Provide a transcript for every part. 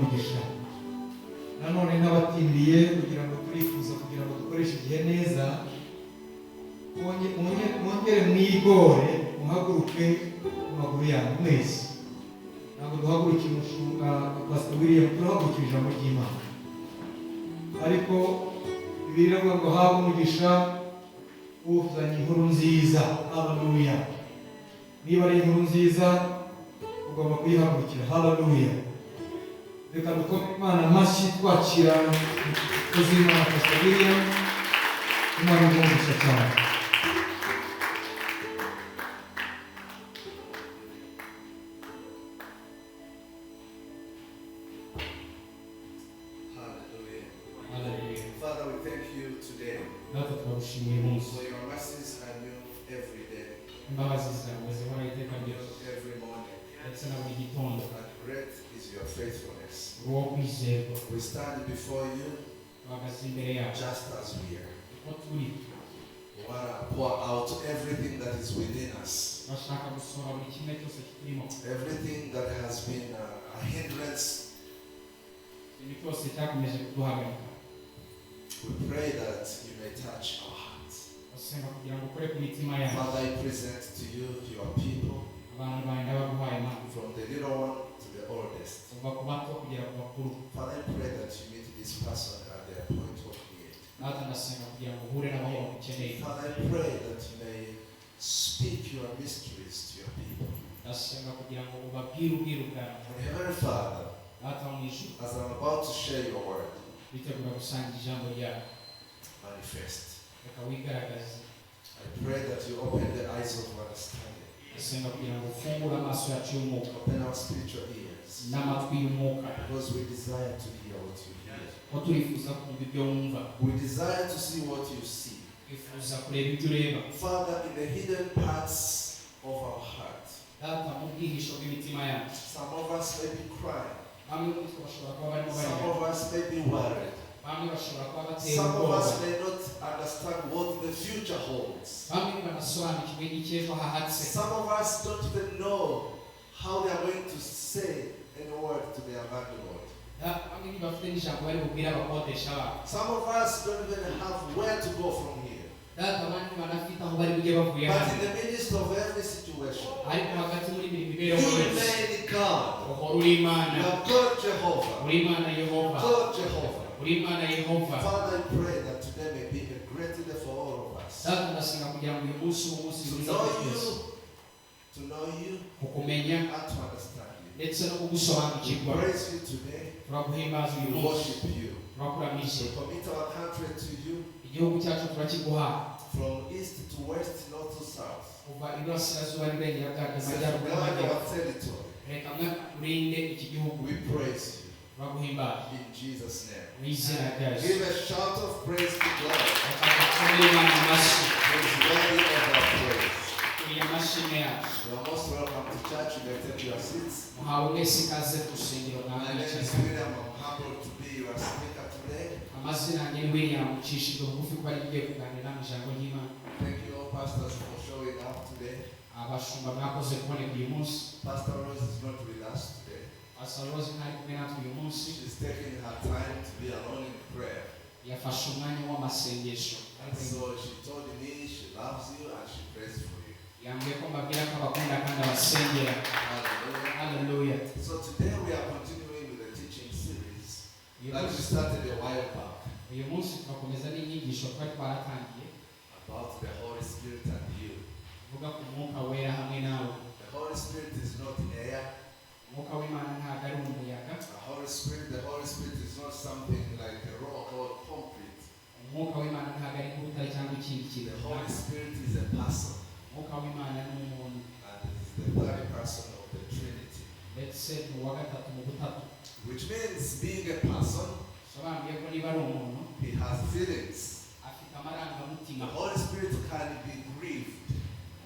Umugisha. Nanone n'abatindiye kugira ngo turifuza kugira ngo dukoreshe igihe neza, mwongere mwigore, muhaguruke mu maguru yanyu mwese. Ntabwo duhagurukiye umushumba Pastor William, turahagurukira ijambo ry'Imana. Ariko Bibiliya iravuga ngo habwe umugisha uzanye inkuru nziza. Haleluya! Niba ari inkuru nziza, ugomba kuyihagurukira. Haleluya! Reka dukome Imana amashyi twakira umukozi w'Imana Pastor William. Imana iguhe umugisha cyane. Hallelujah. Hallelujah. Father, we thank you today Data, turagushimiye uyu munsi. for your mercies are new every day, Imbabazi zawe zihoraho iteka ryose, every morning. ndetse na buri gitondo. And great is your faithfulness. Uri uwo kwizerwa. We stand before you Duhagaze imbere yawe just as we are. uko turi. We want to pour out everything that is within us, Bashaka gusohora buri kimwe cyose kiturimo, everything that has been a hindrance. Ikintu cyose cyakomeje kuduhagarika. We pray that you may touch our hearts. Basenga kugira ngo ukore ku mitima yacu. Father, I present to you your people, Abantu bawe ndabaguhaye, Mana, from the little one to the oldest. Kuva ku bato kugera ku bakuru. Father, I pray that you meet this person at their point of need. Data, ndasenga kugira ngo uhure n'aho bagukeneye. Father, I pray that you may speak your mysteries to your people. Ndasenga kugira ngo ubabwire ubwiru bwawe. And Heavenly Father, Data wo mu ijuru, as I'm about to share your word, bitegura gusangira ijambo ryawe, manifest. Reka wigaragaze. I pray that you open the eyes of understanding, Ndasenga kugira ngo ufungure amaso yacu y'umwuka open our spiritual ears, n'amatwi y'umwuka, because we desire to hear what you hear. Ko turifuza kumva ibyo wumva. We desire to see what you see. Twifuza kureba ibyo ureba. Father, in the hidden parts of our heart, Data, mu bwihisho bw'imitima yacu, some of us may be crying, bamwe muri twe bashobora kuba barimo some barira, of us may be worried, bamwe bashobora kuba batewe some of ubwoba, us may not understand what the future holds. Bamwe ntibanasobanukiwe n'icy'ejo hahatse. Some of us don't even know how they are going to say any word to their landlord. Bamwe ntibafite n'ijambo bari bubwire abakodesha babo. Some of us don't even have where to go from here. Data, abandi banafite aho bari bujye bavuye But hano. in the midst of every situation, Ariko hagati muri buri you mibereho yose, remain God. Uhora uri Imana. You are God Jehovah. Uri Imana Yehova. God Jehovah. Uri Imana Yehova. Father, I pray that today may be a great day for all of us. Data, ndasenga kugira ngo uyu munsi ube umunsi To mwiza know kuri twese, you, to know you, kukumenya and to understand you. Ndetse no We kugusobanukirwa. praise you today. Turaguhimbaza We uyu munsi. worship you. Turakuramije. We commit our country to you, Igihugu cyacu turakiguha, from east to west, north to south. Kuva iburasirazuba n'iburengera bwaryo, amajyaruguru Safeguard n'amajyepfo. our territory. Reka mwe urinde iki gihugu. We praise you Turaguhimbaza in Jesus' name. Mu izina rya Yesu. Give a shout of praise to God. Reka dukomere Imana amashyi. He is worthy of our praise. Turi amashimwe yacu. You are most welcome to church. You may take your seats. Muhawe mwese ikaze ku rusengero. My name is Namwicaye. William. I'm humbled to be your speaker today. Amazina yanjye ni William, ncishijwe bugufi kuba ngiye kuganira mu ijambo ry'Imana. Thank you all pastors for showing up today. Abashumba, mwakoze kuboneka uyu munsi. Pastor Rose is not with us today. Pastor Rose ntari kumwe natwe uyu munsi. She's taking her time to be alone in prayer. Yafashe umwanya w'amasengesho. And so she told me she loves you and she prays for you. Yambwiye ko mbabwira ko abakunda kandi abasengera. Hallelujah. Haleluya. So today we are continuing with the teaching series Uyu that we munsi- started a while back uyu munsi turakomeza n'inyigisho twari twaratangiye about the Holy Spirit and you. tuvuga ku Mwuka Wera hamwe nawe. The Holy Spirit is not air. Umwuka w'Imana ntabwo ari umuyaga. The Holy Spirit is not something like a rock or concrete. Umwuka w'Imana ntabwo ari nk'urutare cyangwa ikindi kintu. The Holy Spirit is a person, Umwuka w'Imana ni umuntu, and it is the third person of the Trinity. Ndetse ni uwa gatatu mu butatu. Which means, being a person, Bisobanuye ko niba ari umuntu, he has feelings. Afite The amarangamutima. Holy Spirit can be grieved.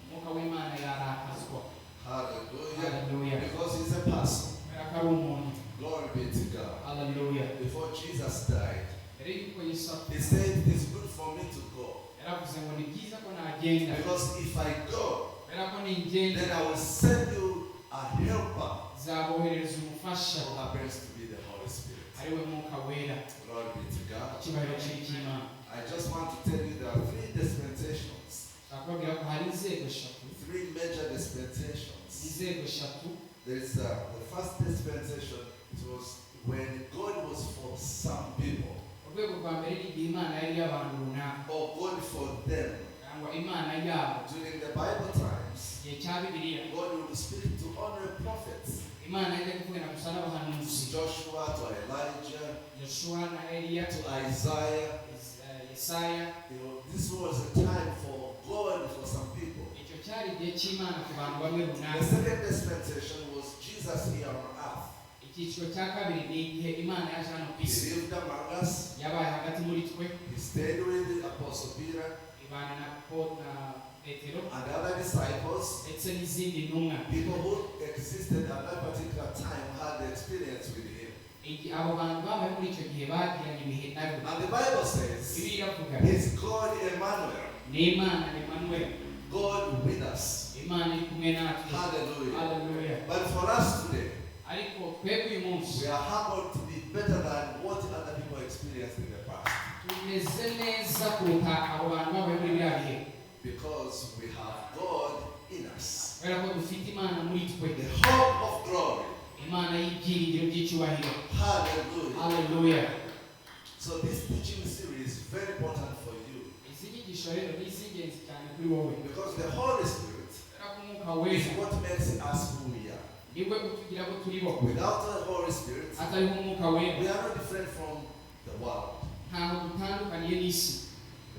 Umwuka w'Imana yarakazwa. Hallelujah. Haleluya. Because he's a person. Kubera ko ari umuntu. Glory be to God. Haleluya. Before Jesus died, Mbere y'uko Yesu apfa, he said, "It is good for me to go." yaravuze ngo ni byiza ko nagenda, Because if I go, kubera ko ningenda, then I will send you a helper. Nzaboherereza umufasha. Umufasha who happens to be the Holy Spirit. Ari we Mwuka Wera. Glory be to God. Icyubahiro kiri cy'Imana. I just want to tell you there are three dispensations, Nshaka kubabwira ko hari inzego eshatu, three major dispensations. Inzego eshatu. There is the first dispensation, it was when God was for some people, Urwego rwa mbere ni igihe Imana yari iy'abantu runaka, or God for them. Cyangwa Imana yabo. During the Bible times, Igihe cya Bibiliya, God would speak to only prophets, Imana yajya kuvugana gusa n'abahanuzi, Joshua, to Elijah, Yoshuwa na Eliya, to Isaiah. Yesaya. This was a time for God for some people. Icyo cyari igihe cy'Imana ku bantu bamwe The runaka. second dispensation was Jesus here on earth. Icyiciro cya kabiri ni igihe Imana yaje hano ku He isi. lived among us. Yabaye hagati muri twe. He stayed with Apostle Peter Ibana na Paul na Petero and other disciples. Ndetse n'izindi ntumwa. People who existed at that particular time had the experience with him. Igi- abo bantu babaye muri icyo gihe bagiranye ibihe nawe. And the Bible says, Bibiliya iravuga, it's God Emmanuel, ni Imana Emmanuel, God with us. Imana iri kumwe natwe. Hallelujah. Haleluya. But for us today, Ariko twebwe uyu munsi, we are humbled to be better than what other people experienced in the past, tumeze neza kuruta abo bantu babaye muri biriya bihe, because we have God in us. Kubera ko dufite Imana muri twe. The hope of glory. Imana y'ibyiringiro by'icyubahiro. Hallelujah. Haleluya. So this teaching series is very important for you, Izi nyigisho rero ni iz'ingenzi cyane kuri wowe, because the Holy Spirit kubera ko Umwuka is Wera what makes us who we are. niwe utugira abo turi bo. Without the Holy Spirit, Atariho Umwuka Wera, we are no different from the world. Ntaho dutandukaniye n'isi.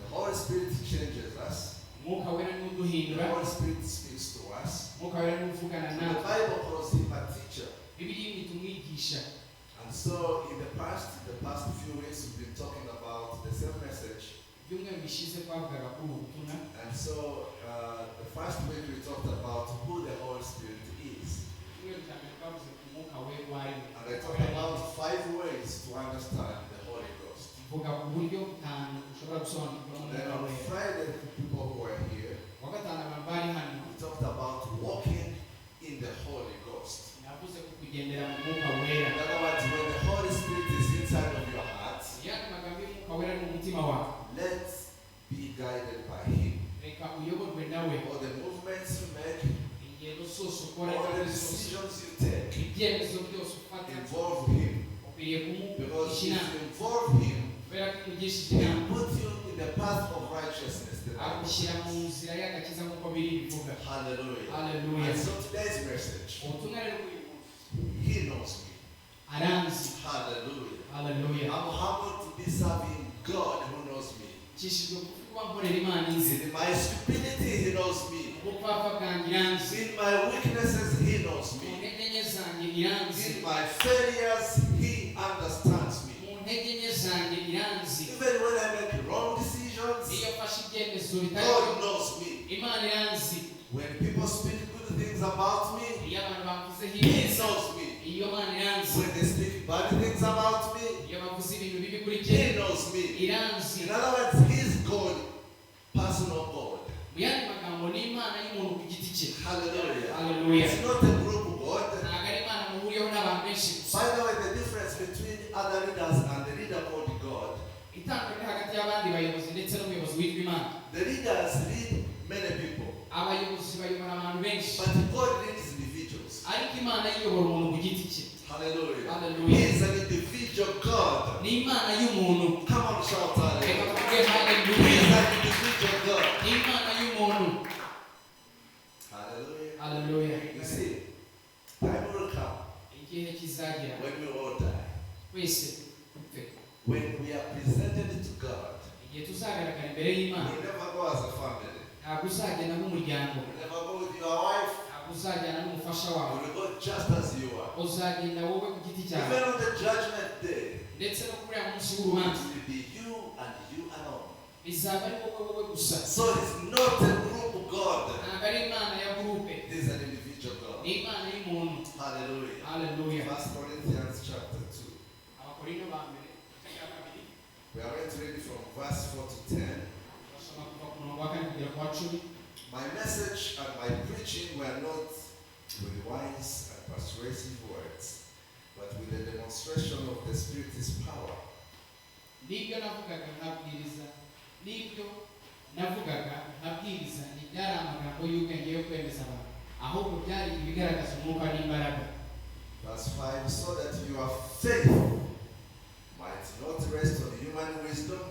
The Holy Spirit changes us. Umwuka Wera niwe The uduhindura. Holy Spirit speaks to us. Umwuka Wera niwe uvugana The natwe. Bible calls him a teacher. Bibiliya imwita umwigisha. And so in the past few weeks, we've been talking about the same message. Ibyumweru bishize twavugaga kuri ubu butumwa. And so the first week we talked about who the Holy Spirit is. Icyumweru cya mbere twavuze ku Mwuka Wera uwo ari we. And I talked about five ways to understand the Holy Ghost. Mvuga ku buryo butanu ushobora gusobanukirwa Then n'Umwuka on Wera. Friday, the people who were here, Kuwa gatanu abantu bari hano, we talked about walking in the Holy Ghost. Navuze ku kugendera mu Mwuka Wera. In other words, when the Holy Spirit is inside of your heart, Yandi magambo, y'Umwuka Wera ari mu mutima wawe, let's be guided by Him. Reka uyoborwe nawe. All the movements you make, Ingendo zose ukora, all the ingendo zose, decisions you take, ibyemezo byose ufata, involve Him. Ukwiriye Because kumugisha if inama, you involve Him, kubera ko umugishije He inama, will put you in the path of righteousness, the Bible agushyira mu says. nzira y'agakiza nk'uko biri bivuga. Hallelujah. Haleluya. And so today's message, Ubutumwa rero bw'uyu munsi, He knows me. Aranzi. Hallelujah. Haleluya. I'm humbled to be serving God who knows me. Nshishijwe kuba nkorera Imana inzi. In my stupidity, He knows me. Ubupfapfa bwanjye iranzi. In my weaknesses, He knows Mu me. ntege nke zanjye iranzi. In my failures, He understands me. Mu ntege nke zanjye iranzi. Even when I make wrong decisions, Iyo mfashe ibyemezo bitari God knows me. Imana iranzi. When people speak good things about me, Iyo abantu bavuzeho He ibyiza, knows me. iyo Mana iranzi. When they speak bad things about me, Iyo bavuze ibintu bibi kuri jye, He knows me. iranzi. In other words, He's God, personal God. Mu yandi magambo, ni Imana y'umuntu ku giti cye. Hallelujah. Haleluya. It's not a group God. Ntabwo ari Imana muhuriyeho n'abantu benshi gusa. By the way, the difference between other leaders and the leader called God, Itandukaniro hagati y'abandi bayobozi ndetse n'umuyobozi witwa Imana, the leaders lead many people, abayobozi bayobora abantu benshi, but God leads individuals. Ariko Imana yiyobora umuntu ku giti cye. Hallelujah. Hallelujah. He is an individual God. Ni Imana y'umuntu. Come on, shout Reka hallelujah. tuvuge He haleluya. is an individual God. Ni Imana y'umuntu. Hallelujah. Haleluya. You see, time will come Igihe kizagera when we all die. Twese dupfe. When we are presented to God, Igihe tuzagaragara imbere y'Imana, we'll never go as a family. Ntabwo uzagenda nk'umuryango. You'll never go with your wife. Ntabwo uzajyana n'umufasha wawe. You will go just as you are. Uzagenda wowe ku giti cyawe. Even on the judgment day, Ndetse no kuri uriya munsi it w'urubanza, will be you and you alone. Bizaba ari wowe wowe gusa. So it's not a group God. Ntabwo ari Imana ya groupe. It is an individual God. Ni Imana y'umuntu. Hallelujah. Haleluya. First Corinthians chapter 2. Abakorinto ba mbere igice cya kabiri. We are going to read from verse 4 to 10. Turasoma kuva ku murongo wa kane kugera ku wa cumi. My message and my preaching were not with wise and persuasive words, but with the demonstration of the Spirit's power. N'ibyo navugaga nkabwiriza, n'ibyo navugaga nkabwiriza ntibyari amagambo y'ubwenge yo kwemeza abantu, ahubwo byari ibigaragaza umwuka n'imbaraga. Verse 5, so that your faith might not rest on human wisdom,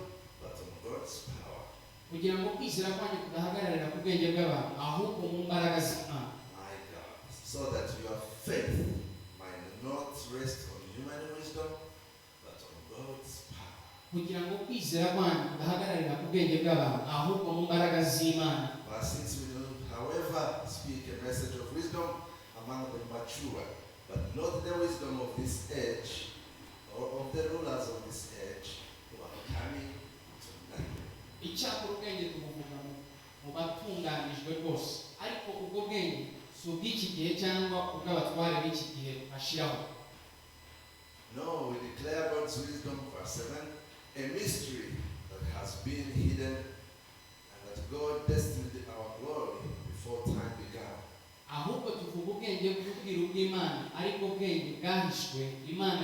but on God's power. Kugira ngo kwizera kwanyu kudahagararira ku bwenge bw'abantu, ahubwo mu mbaraga z'Imana. My God. So that your faith might not rest on human wisdom, but on God's power. Kugira ngo kwizera kwanyu kudahagararira ku bwenge bw'abantu, ahubwo mu mbaraga z'Imana. Verse 6, we do, however, speak a message of wisdom among the mature, but not the wisdom of this age or of the rulers of this age who are coming to nothing. Icyakora ubwenge tubuvuga mu batunganijwe rwose, ariko ubwo bwenge si ubw'iki gihe cyangwa ubw'abatware b'iki gihe bashiraho. No, we declare God's wisdom, verse 7, a mystery that has been hidden and that God destined our glory before time began. Ahubwo tuvuga ubwenge bw'ubwiru bw'Imana, ariko bwenge bwahishwe Imana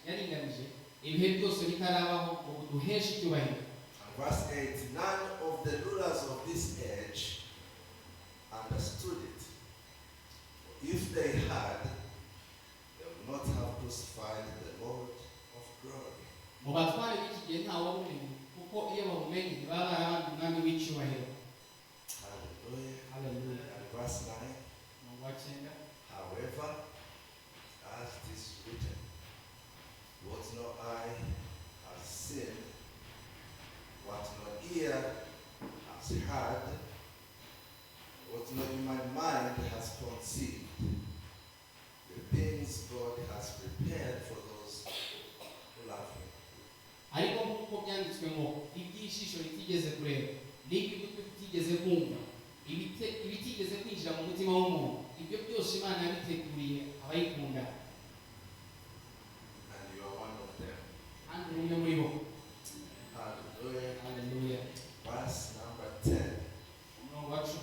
yaringanije ibihe byose bitarabaho ngo buduheshe icyubahiro. And verse 8, none of the rulers of this age understood it. For if they had, they would not have crucified the Lord of glory. Mu batware b'iki gihe ntawabumenye, kuko iyo babumenye ntibaba barabambye Umwami w'icyubahiro. Hallelujah. Haleluya. And verse 9, Umurongo wa 9. However, as it is written, what no eye has seen, what no ear has heard, what no human mind has conceived, the things God has prepared for those who love Him. Ariko nk'uko byanditswe ngo iby'ijisho ritigeze kureba n'iby'ugutwi kutigeze kumva, ibitigeze kwinjira mu mutima w'umuntu, ibyo byose Imana yabiteguriye abayikunda. And you are one of them. Kandi uri umwe muri bo. Hallelujah. Haleluya. Verse number 10. Umurongo wa 10.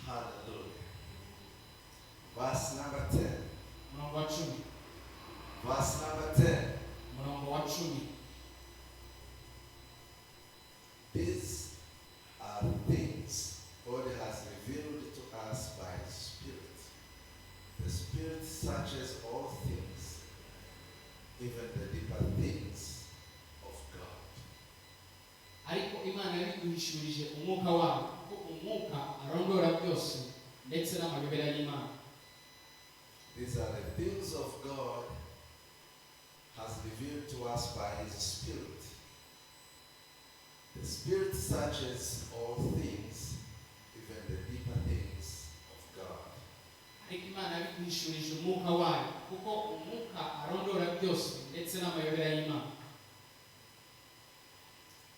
Hallelujah. Verse number 10. Umurongo wa 10. Verse number 10. Umurongo wa 10. These are things God has revealed to us by His Spirit. The Spirit searches all things, even the deeper things of God. Ariko Imana yabiduhishurije umwuka wayo, kuko umwuka arondora byose, ndetse n'amayobera y'Imana. These are the things of God has revealed to us by His Spirit. The Spirit searches all things, even the deeper things of God. Ariko Imana yabiduhishurije umwuka wayo, kuko umwuka arondora byose, ndetse n'amayobera y'Imana.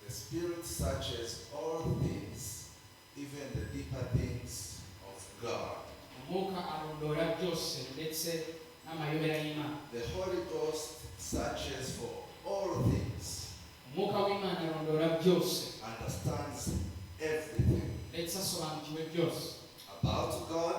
The Spirit searches all things, even the deeper things of God. Umwuka arondora byose, ndetse n'amayobera y'Imana. The Holy Ghost searches for all things, Umwuka w'Imana arondora byose, understands everything ndetse asobanukiwe byose about God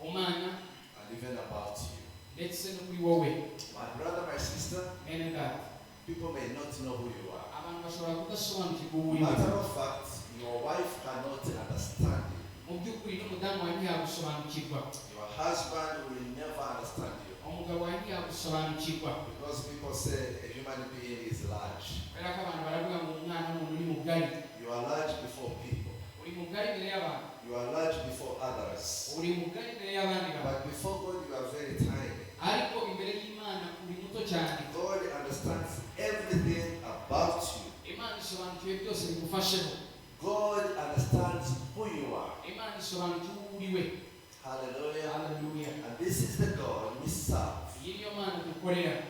Umana and even about you. ndetse no kuri wowe. My brother, my sister, Mwene data, people may not know who you are. Abantu bashobora kudasobanukirwa uwo uri we. Matter of fact, your wife cannot understand you. Mu by'ukuri n'umudamu wawe ntiyagusobanukirwa. Your husband will never understand you. Umugabo wawe ntiyagusobanukirwa. Because people say a human being is large. Kubera ko abantu baravuga ngo umwana w'umuntu ni mugari. You are large before people. Uri mugari imbere y'abantu. You are large before others. Uri mugari imbere y'abandi bantu. But before God, you are very tiny. Ariko imbere y'Imana uri muto cyane. God understands everything about you. Imana isobanukiwe byose bigufasheho. God understands who you are. Imana isobanukiwe uwo uri we. Hallelujah. Haleluya. And this is the God we serve. Iyi niyo Mana dukorera.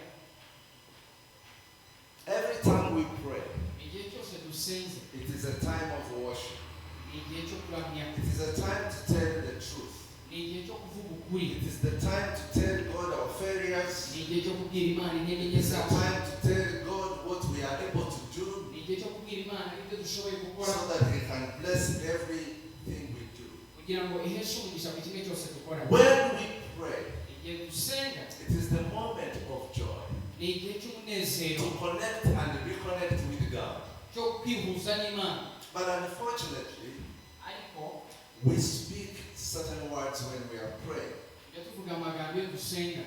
Every time we pray, Igihe cyose dusenze, it is a time of worship. Ni igihe cyo kuramya. It is a time to tell the truth. Ni igihe cyo kuvuga ukuri. It is the time to tell God our failures. Ni igihe cyo kubwira Imana intege nke It is the zacu. time to tell God what we are able to do Ni igihe cyo kubwira Imana ibyo dushoboye gukora so that He can bless everything we do. kugira ngo iheshe umugisha ku kimwe cyose dukora. When we pray, Igihe dusenga, it is the moment of joy ni igihe cy'umunezero to connect and reconnect with God. Cyo kwihuza n'Imana. But unfortunately, Ariko we speak certain words when we are praying, tujya tuvuga amagambo iyo dusenga,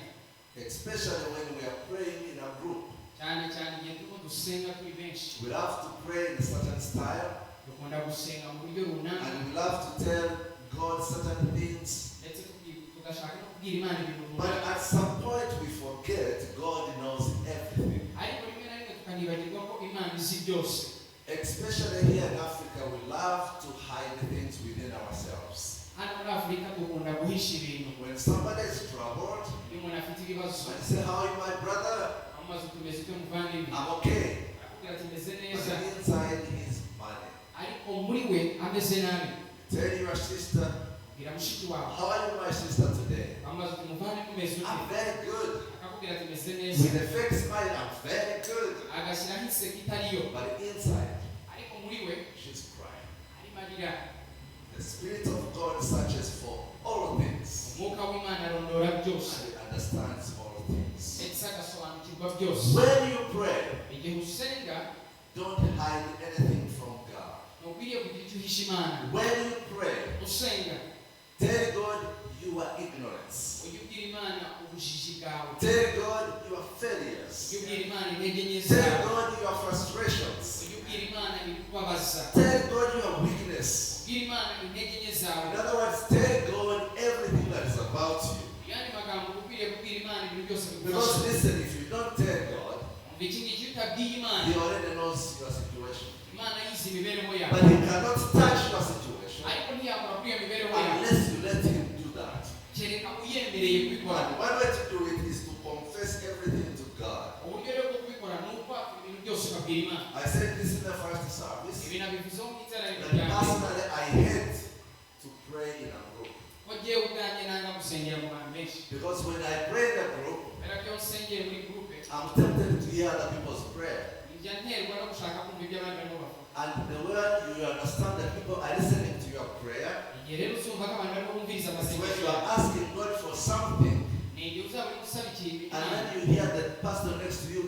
especially when we are praying in a group. Cyane cyane igihe turimo dusenga turi benshi. We love to pray in a certain style, Dukunda gusenga mu buryo runaka, and we love to tell God certain things. Ndetse tugashaka no kubwira Imana ibintu But runaka. at some point, we forget God knows everything. Ariko rimwe na rimwe tukanibagirwa ko Imana izi byose. Especially here in Africa, we love to hide things within ourselves. Hano muri Afurika dukunda guhisha ibintu. When somebody is troubled, Iyo umuntu afite ibibazo, and you say, "How are you, my brother?" Amubaza uti umeze ute muvandimwe? "I'm okay." Arakubwira ati meze neza. But inside, he's money. Ariko muri we ameze nabi. Tell your sister, Bwira mushiki wawe, "How are you, my sister, today?" Amubaza uti muvandimwe umeze ute? "I'm very good." Akakubwira ati meze neza. With a fake smile, "I'm very good." Agashyiraho inseko itariyo. But inside, Ariko muri we she's crying. Arimo arira. The Spirit of God searches for all things Umwuka w'Imana arondora byose, and he understands all things. Ndetse agasobanukirwa byose. When you pray, Igihe usenga, don't hide anything from God. Ntukwiriye kugira icyo uhisha Imana. When you pray, Usenga, tell God your ignorance. Ujye ubwira Imana ubujiji bwawe. Tell God your failures. Ujye ubwira Imana intege nke Tell zawe. God your frustrations. Ujye ubwira Imana ibikubabaza. Tell God your weakness. Ubwira Imana intege nke zawe. In other words, tell God everything that is about you. Mu yandi magambo ukwiriye kubwira Imana ibintu byose Because bigufasha. listen, if you don't tell God, Umva iki ngiki, iyo utabwiye Imana, He already knows your situation. Imana yizi imibereho yawe. But He cannot touch your situation Ariko ntiyakora kuri iyo mibereho yawe unless you let Him do that. kereka uyemereye kubikora. And one way to do it is to confess everything to God. Uburyo rero bwo kubikora ni uko ibintu byose ukabwira Imana. I said this in the first service Ibi nabivuzeho mu iteraniro that rya mbere, personally I hate to pray in a group. Ko jyewe ubwanjye nanga gusengera mu bantu benshi. Because when I pray in a group, Kubera ko iyo nsengeye muri groupe, I'm tempted to hear other people's prayer. Njya nterwa no gushaka kumva ibyo abandi barimo bavuga. And the way you understand that people are listening to your prayer Igihe rero uzumva ko abantu barimo bumviriza is when amasengesho you are yawe, asking God for something, ni igihe uzaba uri gusaba ikintu and Imana, then you hear the pastor next to you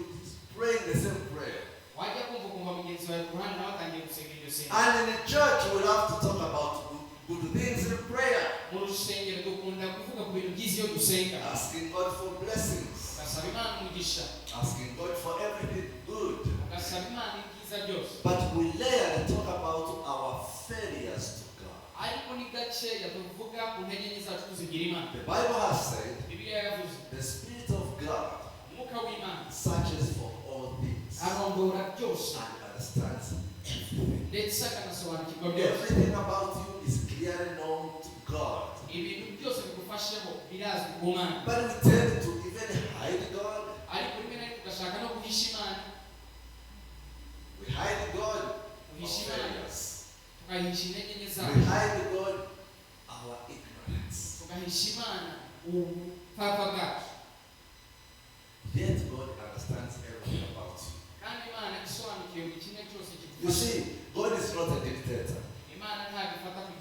praying the same prayer. Wajya kumva ukumva mugenzi wawe ku ruhande nawe atangiye gusenga iryo sengesho. And in the church, we love to talk about good things in prayer, Mu rusengero dukunda kuvuga ku bintu byiza iyo dusenga, asking God for blessings, ugasaba Imana umugisha, asking God for everything good. Ugasaba Imana ibyiza byose. But we rarely talk about our failures to God. Ariko ni gakeya tuvuga ku ntege nke zacu tuzibwira Imana. The Bible has said Bibiliya yavuze, the Spirit of God Umwuka w'Imana searches for all things arondora byose, and understands everything. Ndetse akanasobanukirwa byose. Everything about you is clearly known to God. Ibintu byose bigufasheho birazwi ku Mana. But we tend to even hide God. Ariko rimwe na rimwe tugashaka no guhisha Imana. We hide God our Guhisha Imana, failures. tukayihisha intege nke We zacu, hide God our ignorance. tugahisha Imana ubupfapfa bwacu. Yet God understands everything about you. Kandi Imana isobanukiwe buri kimwe cyose You kigufasha. see, God is not a dictator. Imana ntabwo ifata ku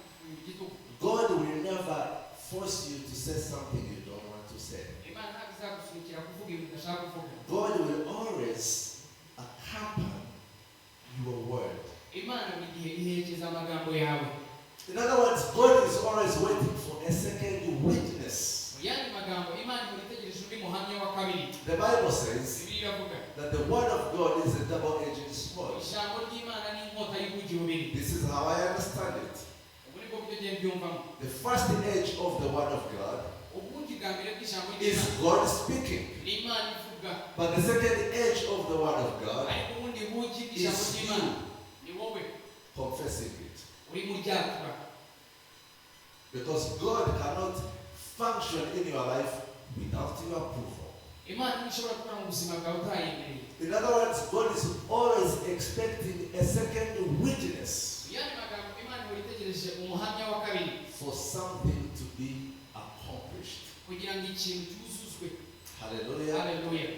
gitugu. God will never force you to say something you don't want to say. Imana ntabwo izagusunikira kuvuga ibintu udashaka kuvuga. God will always accompany your word. Imana buri gihe iherekeza amagambo yawe. In other words, God is always waiting for a second witness. Mu yandi magambo Imana ihora itegereje undi muhamya wa kabiri. The Bible says Bibiliya iravuga, that the word of God is a double-edged sword. Ijambo ry'Imana ni inkota y'ubugi bubiri. This is how I understand it. Ubu ni bwo buryo ngiye mbyumvamo. The first edge of the word of God Ubugi bwa mbere bw'ijambo is ry'Imana God speaking. ni Imana ivuga. But the second edge of the word of God Ariko ubundi bugi bw'ijambo is ry'Imana you ni wowe confessing it. uri mu ryatura. Because God cannot function in your life without your approval. Imana ntishobora gukora mu buzima bwawe utayemereye. In other words, God is always expecting a second witness Mu yandi magambo Imana ihora itegereje umuhamya wa kabiri for something to be accomplished. Kugira ngo ikintu cyuzuzwe. Hallelujah. Haleluya.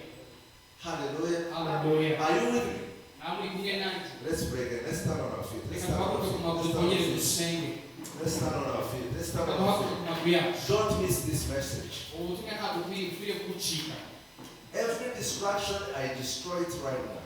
Hallelujah. Haleluya. Are you with me? Nawe uri kumwe nanjye? Let's pray again. Let's stand on our feet. Let's Reka stand on our duhaguruke ku feet. maguru Let's stand on twongere our feet. dusenge. Let's stand on our feet. Let's stand on our Duhaguruke feet. ku maguru yacu. Don't miss this message. Ubu butumwa ntabwo ukwiriye kugucika. Every distraction, I destroy it right now.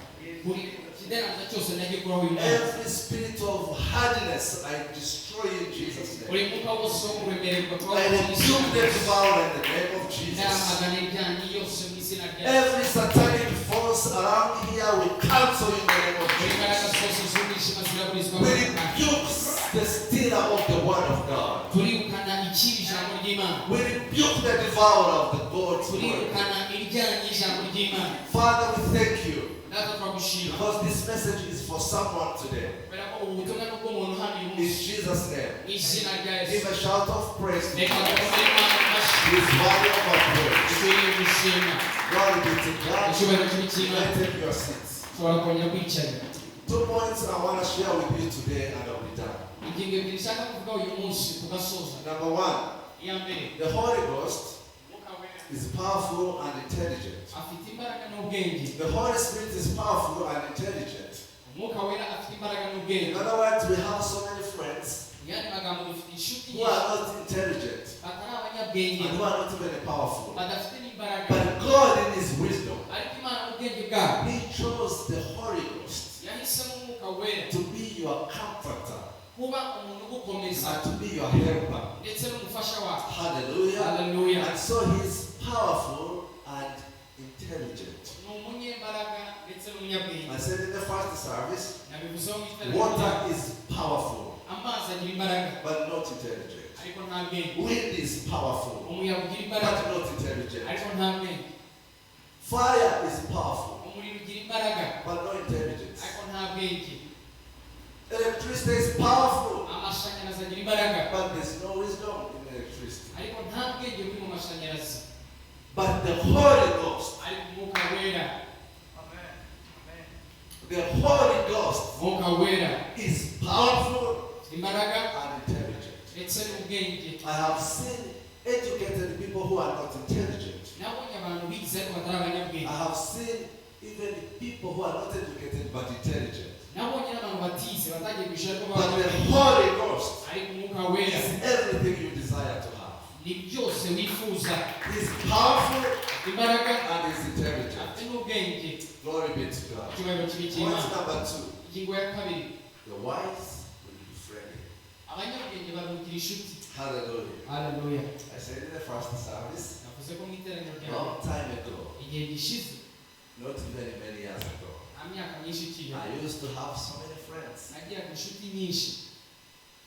Buri kideranza cyose ndagikuraho uyu munsi. Every spirit of hardness, I destroy in Jesus' name. Buri mwuka wose wo kuremererwa I turawukuraho mu izina rebuke rya the Yesu. devourer in the name of Jesus. Ndamagana ibyanyu yose mu izina rya Yesu. Every satanic force around here, we cancel in the name of Buri mbaraga Jesus. zose z'umwijima ziraburizwa We muri aka kanya. rebuke the stealer of the word of God. Turibukana ikibi ijambo ry'Imana. We rebuke the devourer of the God's word. Turibukana iryanyu ijambo ry'Imana. Father, we thank you Data, turagushima because this message is for someone today. kubera ko ubu butumwa ni ubw'umuntu hano uyu In munsi. Jesus' name. Mu izina rya Give Yesu. a shout of praise to Reka God. dukomere Imana amashyi. He is worthy of our praise. Dukwiriye gushima. Glory be to God. Icyubahiro kibe You icy'Imana. may take your seats. Ushobora kongera kwicarira. 2 points I want to share with you today and I'll be done. Ingingo ebyiri nshaka kuvuga uyu munsi tugasoza. Number one, Iya mbere, the Holy Ghost Umwuka Wera is powerful and intelligent. afite imbaraga n'ubwenge. The Holy Spirit is powerful and intelligent. Umwuka Wera afite imbaraga n'ubwenge. In other words, we have so many friends Mu yandi magambo, dufite inshuti who are nyinshi not intelligent batari abanyabwenge, and who are not even powerful. badafite n'imbaraga. But God, in His wisdom, Ariko Imana mu bwenge bwayo He chose the Holy Ghost yahisemo Umwuka Wera to be your comforter kuba umuntu ugukomeza and to be your helper. ndetse n'umufasha wawe. Hallelujah. Haleluya. And so He's powerful and intelligent. Ni umunyembaraga ndetse n'umunyabwenge. I said in the first service, Nabivuzeho mu iteraniro. water is powerful, Amazi agira imbaraga, but not intelligent. ariko nta bwenge. Wind is powerful, Umuyaga ugira imbaraga, but not intelligent. ariko nta bwenge. Fire is powerful, Umuriro ugira imbaraga, but no intelligence. ariko nta bwenge. Electricity is powerful, Amashanyarazi agira imbaraga, but there's no wisdom in electricity. ariko nta bwenge buri mu mashanyarazi. But the Holy Ghost, Ariko Umwuka Wera, the Holy Ghost Umwuka Wera is powerful afite imbaraga and intelligent. ndetse n'ubwenge. I have seen educated people who are not intelligent. Nabonye abantu bize ariko batari abanyabwenge. I have seen even people who are not educated but intelligent. Nabonye n'abantu batize, batagiye ku ishuri, ariko But the b'abanyabwenge. Holy Ghost Ariko Umwuka Wera is everything you desire to have. ni byose wifuza. He's powerful Afite imbaraga, and he's intelligent. afite n'ubwenge. Glory be to God. Icyubahiro kibe Point icy'Imana. number two. Ingingo ya kabiri, The wise will be friendly. abanyabwenge barugira inshuti. Hallelujah. Haleluya. I said in the first service, Navuze ko mu iteraniro ryawe long time ago, igihe gishize, not very many years ago, nta myaka myinshi iciye, I used to have so many friends. nagiraga inshuti nyinshi.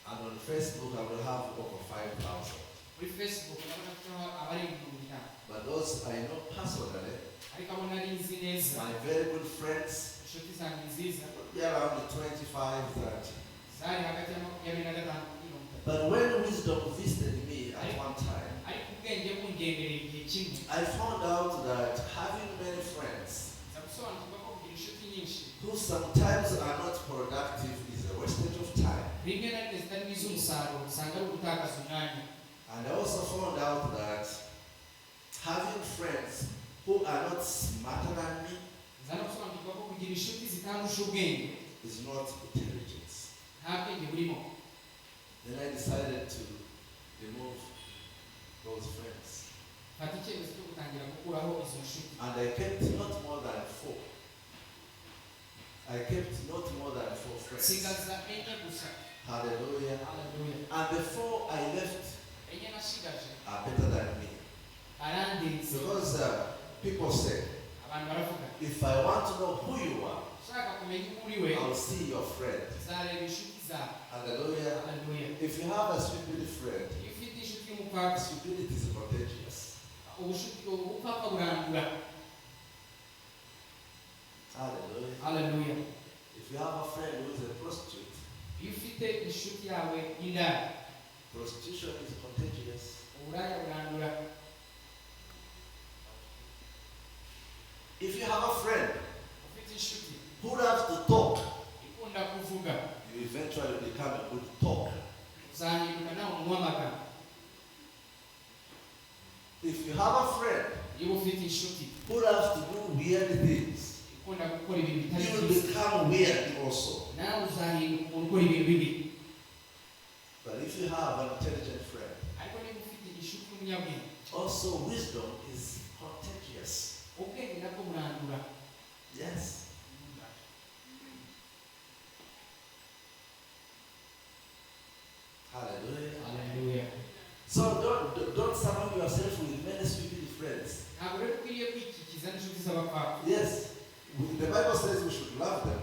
And on Facebook, I would have over 5,000. Muri Facebook ndabona mfiteho abarenga 5000. But those I know personally, Ariko abo nari nzi neza, my very good friends, inshuti zanjye nziza, would be around 25, 30. zari hagati ya 25 na 30. But when wisdom visited me at one time, Ariko ubwenge bungendereye igihe kimwe, I found out that having many friends nza gusobanukirwa ko kugira inshuti nyinshi who sometimes are not productive is a wastage of time. rimwe na rimwe zitarimo iz'umusaruro usanga ari ugutakaza umwanya. And I also found out that having friends who are not smarter than me Nza no gusobanukirwa ko kugira inshuti zitandusha ubwenge is not intelligence. nta bwenge burimo. Then I decided to remove those friends. Mfata icyemezo cyo gutangira gukuraho izo nshuti. And I kept not more than four. I kept not more than four friends. Nsigaza enye gusa. Hallelujah. Haleluya. And the four I left Enye nashigaje are better than me. barandenze. Because people say, Abantu baravuga, if I want to know who you are, ushaka kumenya uwo uri we, I'll see your friend. nzareba inshuti zawe. Hallelujah. Haleluya. If you have a stupid friend, Iyo ufite inshuti y'umupfapfa, stupidity is contagious. ubushuti ubupfapfa burandura. Hallelujah. Haleluya. If you have a friend who is a prostitute, Iyo ufite inshuti yawe y'indaya, prostitution is contagious. uburaya burandura. If you have a friend Ufite inshuti who loves to talk, ikunda kuvuga, you eventually become a good talker. uzahinduka nawe umuntu w'amagambo. If you have a friend Iyo ufite inshuti who loves to do weird things, ikunda gukora ibintu bitari you will byiza, become weird also. nawe uzahinduka umuntu ukora ibintu bibi. But if if you have an intelligent friend, Ariko niba ufite inshuti y'umunyabwenge, also wisdom is contagious. Ubwenge nabwo burandura. Yes. Hallelujah. Haleluya. So don't surround yourself with many stupid friends. Ntabwo rero ukwiriye kwikikiza n'inshuti z'abapfapfa. Yes, the Bible says we should love them,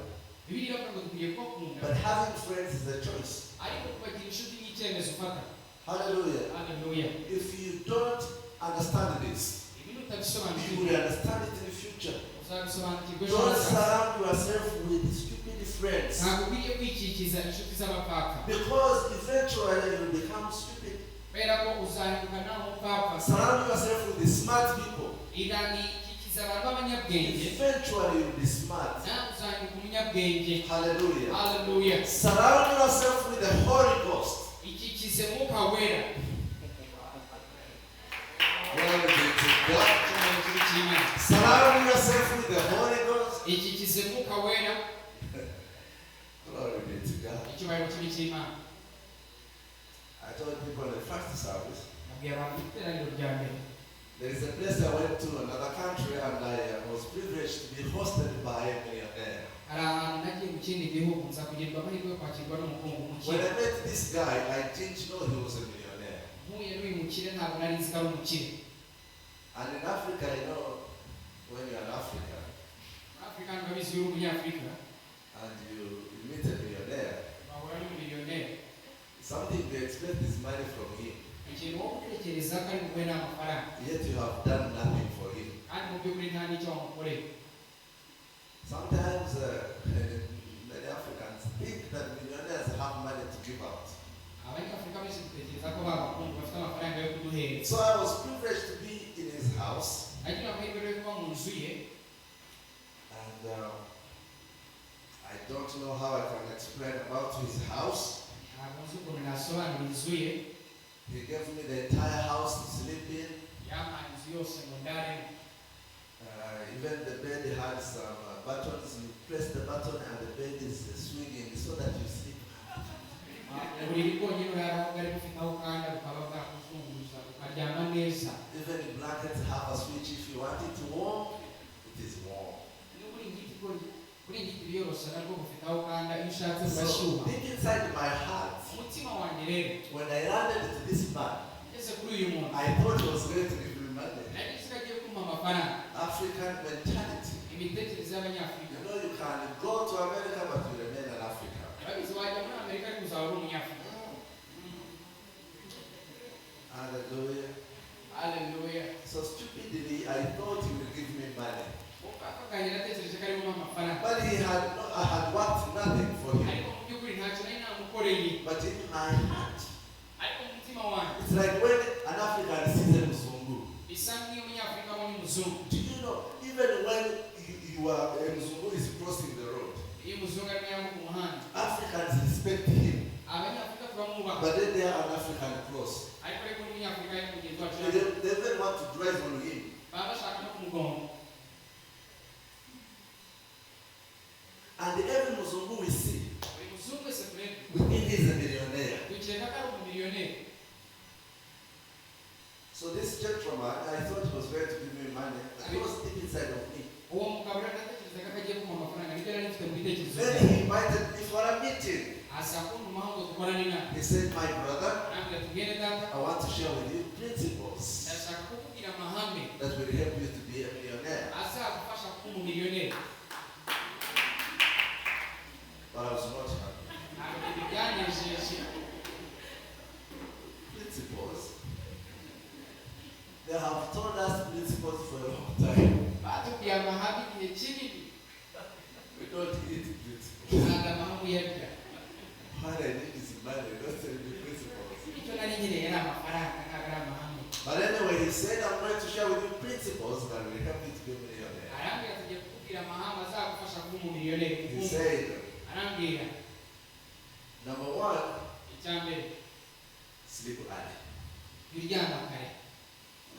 Bibiliya iravuga ngo dukwiye kubakunda, but having friends is a choice. Ariko kubagira inshuti ni icyemezo ufata. Hallelujah. Haleluya. If you don't understand this, Ibi you nutabisobanukirwa, will understand it in the future. Uzabisobanukirwa ejo Don't hazaza. surround yourself with stupid friends, Ntabwo ukwiriye kwikikiza inshuti z'abapfapfa, because eventually you will become stupid. Kubera ko uzahinduka nawe umupfapfa. Surround yourself with the smart people. Ikikiza abantu b'abanyabwenge, Eventually you will be smart. Nawe uzahinduka umunyabwenge. Hallelujah. Haleluya. Surround yourself with the Holy Ghost. Ikikize Mwuka Wera. Glory be to God. Icyubahiro kibe cy'Imana. Surround yourself with the Holy Ghost. Ikikize Mwuka Wera. Glory be to God. Icyubahiro kibe cy'Imana. I told people in the first service, Nabwiye abantu mu iteraniro rya mbere, there is a place I went to, another country, and I was privileged to be hosted by a millionaire. Hari ahantu nagiye mu kindi gihugu nza kugirirwa amahirwe yo kwakirwa n'umukungu When umukire. I met this guy, I didn't know he was a millionaire. Mpuye n'uyu mukire ntabwo nari nzi ko ari umukire. And in Africa, when you're in Africa Muri Afurika hano urabizi iyo uri umunyafurika, and you meet a millionaire, bahura n'umumiliyoneri, something they expect is money from him. Ikintu wowe utekereza ko ari buguhe ni amafaranga. Yet you have done nothing for him. Kandi mu by'ukuri nta n'icyo wamukoreye. Sometimes many Africans think that millionaires have money to give out. Abanyafurika benshi dutekereza ko babakungu bafite amafaranga yo kuduhereza. So I was privileged to be in his house, Nagira amahirwe rero yo kuba mu nzu ye. And I don't know how I can explain about his house. Ntabwo nzi ukuntu nasobanura inzu ye. He gave me the entire house to sleep in. Yampaye inzu yose ngo ndaremo. Even the bed had some buttons. You press the button and the bed is swinging so that you sleep. Uburiri bwonyine uraraho bwari bufite aho ukanda bukaba bwakuzunguza ukaryama neza. Even the blankets have a switch. If you want it warm, it is warm. N'uburingiti uburingiti biyorosa nabwo bufite aho ukanda iyo ushatse So burashyuha. Deep inside my heart, Umutima wanjye rero, when I landed to this man, ngeze kuri uyu muntu, I thought he was going to give me money. Nari nzi ko agiye kumpa amafaranga. African mentality. Imitekerereze y'abanyafurika. You know, you can go to America, but you remain an African. Urabizi wajya muri Amerika ariko uzaba uri umunyafurika. Hallelujah. Haleluya. So stupidly, I thought he would give me money. Ako kanya natekereje ko arimo amafaranga. But he had no, I had worked nothing for him. Ariko mu by'ukuri ntacyo nari namukoreye. But in my heart, Ariko mu mutima wanjye, it's like when an African sees a Mzungu. Bisa nk'iyo umunyafurika abonye umuzungu. Do you know, even when you are, a Mzungu is crossing the road, Iyo umuzungu arimo yambuka umuhanda, Africans respect him. Abanyafurika turamwubaha. But then they are an African cross. Ariko n'umunyafurika ari mugenzi wacu, They even want to drive on him. Baba bashaka no kumugonga. And every Mzungu we see, Buri muzungu wese turebye, we think he's a millionaire. Dukeka ko ari umumiliyoneri. So this gentleman, I thought he was going to give me money. That was deep inside of me. Uwo mugabo rero natekerezaga ko agiye kumpa amafaranga nibyo nari mfite mu bitekerezo Then byanjye. he invited me for a meeting. Aza kuntumaho ngo dukorane inama. He said, "My brother, Arambwira ati mwene data, I want to share with you principles ndashaka kukubwira amahame that will help you to be a millionaire." azagufasha kuba umumiliyoneri. But I was not happy. Ntabwo ibi byanejeje. Principles. They have told us principles for a long time. Batubwiye amahame igihe kinini. We don't eat principles. Ntabwo amahame uyarya. What I need is money, don't tell me principles. Icyo nari nkeneye ari amafaranga ntabwo ari amahame. But anyway, he said, "I'm going to share with you principles that will help you to be a millionaire." Arambwira ati ngiye kukubwira amahame azagufasha kuba umumiliyoneri. He said, Arambwira, "Number one, icya mbere, sleep early. Jya uryama kare.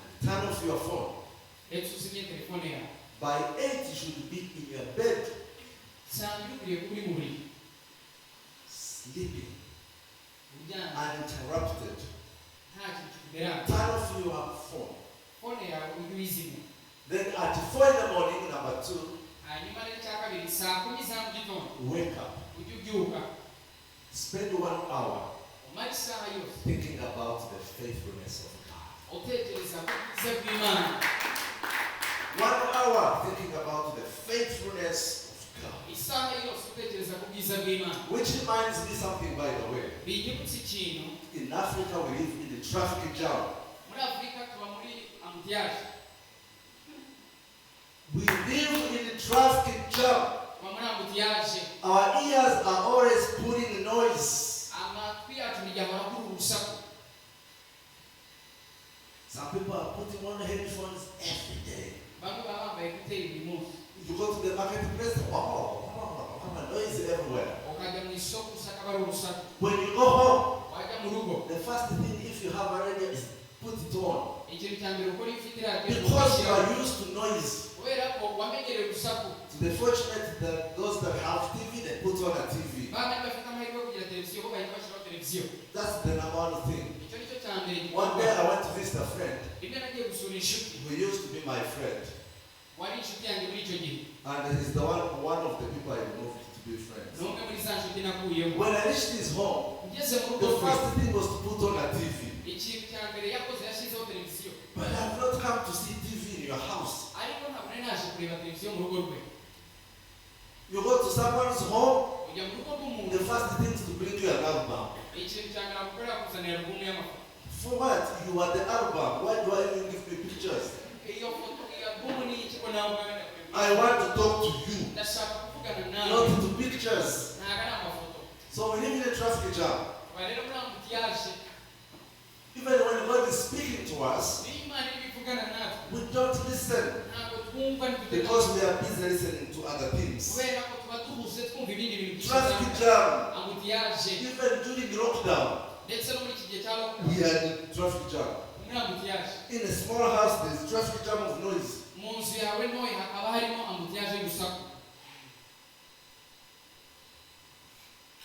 And turn off your phone. Ndetse uzimye telefone yawe. By 8, you should be in your bed Saa mbiri ukwiriye kuba uri mu buriri sleeping." Uryamye uninterrupted. Nta kintu kikuderanga. Turn off your phone. Phone yawe ujye uyizimya. Then at 4 in the morning, number two, Hanyuma rero icya kabiri, saa kumi za mu gitondo, wake up. Ujye ubyuka. Spend 1 hour Umare isaha yose thinking about the faithfulness of God. Utekereza ku bwiza bw'Imana. 1 hour thinking about the faithfulness of God. Isaha yose utekereza ku bwiza bw'Imana. Which reminds me something, by the way. Binyibutsa ikintu. In Africa, we live in the traffic jam. Muri Afurika tuba muri embouteillage. We live in the traffic jam. Tuba muri embouteillage. Our ears are always putting noise. Amatwi yacu buri gihe ahora akura urusaku. Some people are putting on headphones every day. Bamwe baba bambaye écouteurs buri munsi. You go to the marketplace, wow, noise everywhere. Ukajya mu isoko usanga bari urusaku. When you go home, Wajya mu rugo, the first thing, if you have a radio, is put it on. Ikintu cya mbere ukora iyo ufite radiyo ni Because you ugashyiraho. Are used to noise. Kubera ko wamenyereye urusaku. To the fortunate that those that have TV, they put on a TV. Babandi bafite amahirwe yo kugira televiziyo bo bahita bashyiraho televiziyo. That's the number one thing. Icyo nicyo cya mbere One day gikorwa. I went to visit a friend Rimwe nagiye gusura inshuti who used to be my friend. Wari inshuti yanjye muri icyo gihe. And he's the one of the people I removed to be friends. Ni umwe muri za nshuti nakuyeho. When I reached his home, Ngeze mu rugo the rwe, first thing was to put on a TV. Ikintu cya mbere yakoze yashyizeho televiziyo. But I have not come to see TV in your house. Ariko ntabwo nari naje kureba televiziyo mu rugo rwe. You go to someone's home, Ujya mu rugo rw'umuntu, the first thing is to bring you an album. Ikintu cya mbere agukorera kuzanira alubumu y'amafoto. For what? You are the album. Why do I even give me pictures? Iyo foto, iyo alubumu ni iki ko nawe ubwawe ndakureba? I want to talk to you, Ndashaka kuvugana nawe, not to pictures. Ntabwo ari amafoto. So we live in a traffic jam. Tuba rero muri embouteillage. Even when God is speaking to us, Niyo Imana iri kuvugana natwe, we don't listen ntabwo twumva, ntidutega because we are busy listening to other things. Kubera ko tuba duhuze twumva ibindi bintu byinshi Traffic bitandukanye. Jam. Embouteillage. Even during lockdown, Ndetse no muri iki gihe cya lockdown, we are in traffic jam. Muri embouteillage. In a small house, there's traffic jam of noise. Mu nzu yawe ntoya hakaba harimo embouteillage y'urusaku.